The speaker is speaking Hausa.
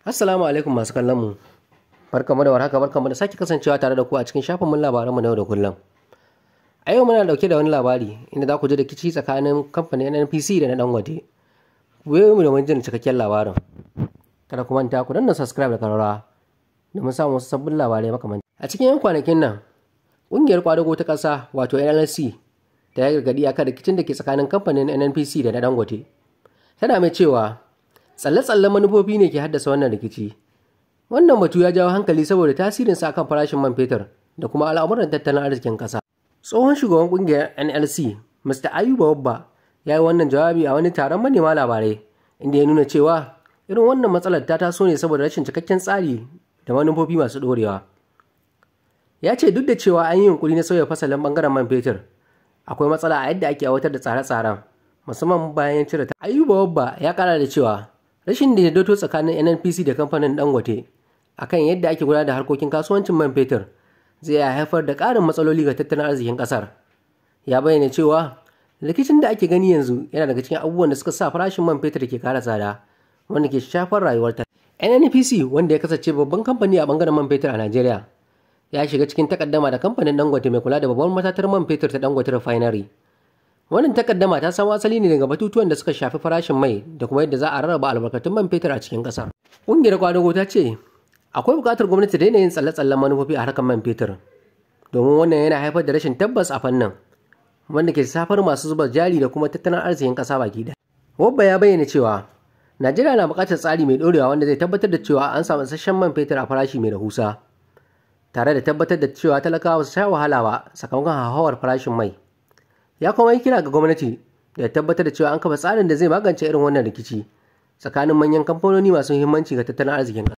Assalamu alaikum masu kallon mu. Barkamu da warhaka, barkamu da sake kasancewa tare da ku a cikin shafin mun labaran mu na yau da kullum. A yau muna dauke da wani labari inda za ku ji rikici tsakanin kamfanin NNPC da na Dangote. Ku biyo mu domin jin cikakken labarin. Kada ku manta ku danna subscribe da karara domin samun wasu sabbin labarai makamantan. A cikin 'yan kwanakin nan, ƙungiyar kwadago ta ƙasa wato NLC ta yi gargaɗi akan rikicin da ke tsakanin kamfanin NNPC da na Dangote. Tana mai cewa tsalle-tsallen manufofi ne ke haddasa wannan rikici. Wannan batu ya jawo hankali saboda tasirinsa akan farashin man fetur da kuma al'amuran tattalin arzikin ƙasa. Tsohon shugaban ƙungiyar NLC, Mr. Ayuba Wabba, ya yi wannan jawabi a wani taron manema labarai inda ya nuna cewa irin wannan matsalar ta taso ne saboda rashin cikakken tsari da manufofi masu ɗorewa. Ya ce duk da cewa an yi yunƙuri na sauya fasalin ɓangaren man fetur, akwai matsala a yadda ake aiwatar da tsare-tsaren, musamman bayan cire ta. Ayuba Wabba ya ƙara da cewa rashin daidaito tsakanin NNPC da kamfanin Dangote akan yadda ake gudanar da harkokin kasuwancin man fetur zai iya haifar da ƙarin matsaloli ga tattalin arzikin ƙasar. Ya bayyana cewa rikicin da ake gani yanzu yana daga cikin abubuwan da suka sa farashin man fetur ke ƙara tsada, wanda ke shafar rayuwar ta. NNPC, wanda ya kasance babban kamfani a bangaren man fetur a Najeriya, ya shiga cikin takaddama da kamfanin Dangote mai kula da babban matatar man fetur ta Dangote Refinery. Wannan takaddama ta samo asali ne daga batutuwan da suka shafi farashin mai da kuma yadda za a rarraba albarkatun man fetur a cikin ƙasar. Ƙungiyar kwadago ta ce akwai buƙatar gwamnati daina yin tsalle-tsallen manufofi a harkar man fetur, domin wannan yana haifar da rashin tabbas a fannin, wanda ke safar masu zuba jari da kuma tattalin arzikin ƙasa baki ɗaya. Wabba ya bayyana cewa Najeriya na buƙatar tsari mai ɗorewa wanda zai tabbatar da cewa an samu isasshen man fetur a farashi mai rahusa, tare da tabbatar da cewa talakawa su sha wahala ba sakamakon hauhawar farashin mai. Ya kuma yi kira ga gwamnati da tabbatar da cewa an kafa tsarin da zai magance irin wannan rikici tsakanin manyan kamfanoni masu muhimmanci ga tattalin arzikin ƙasa.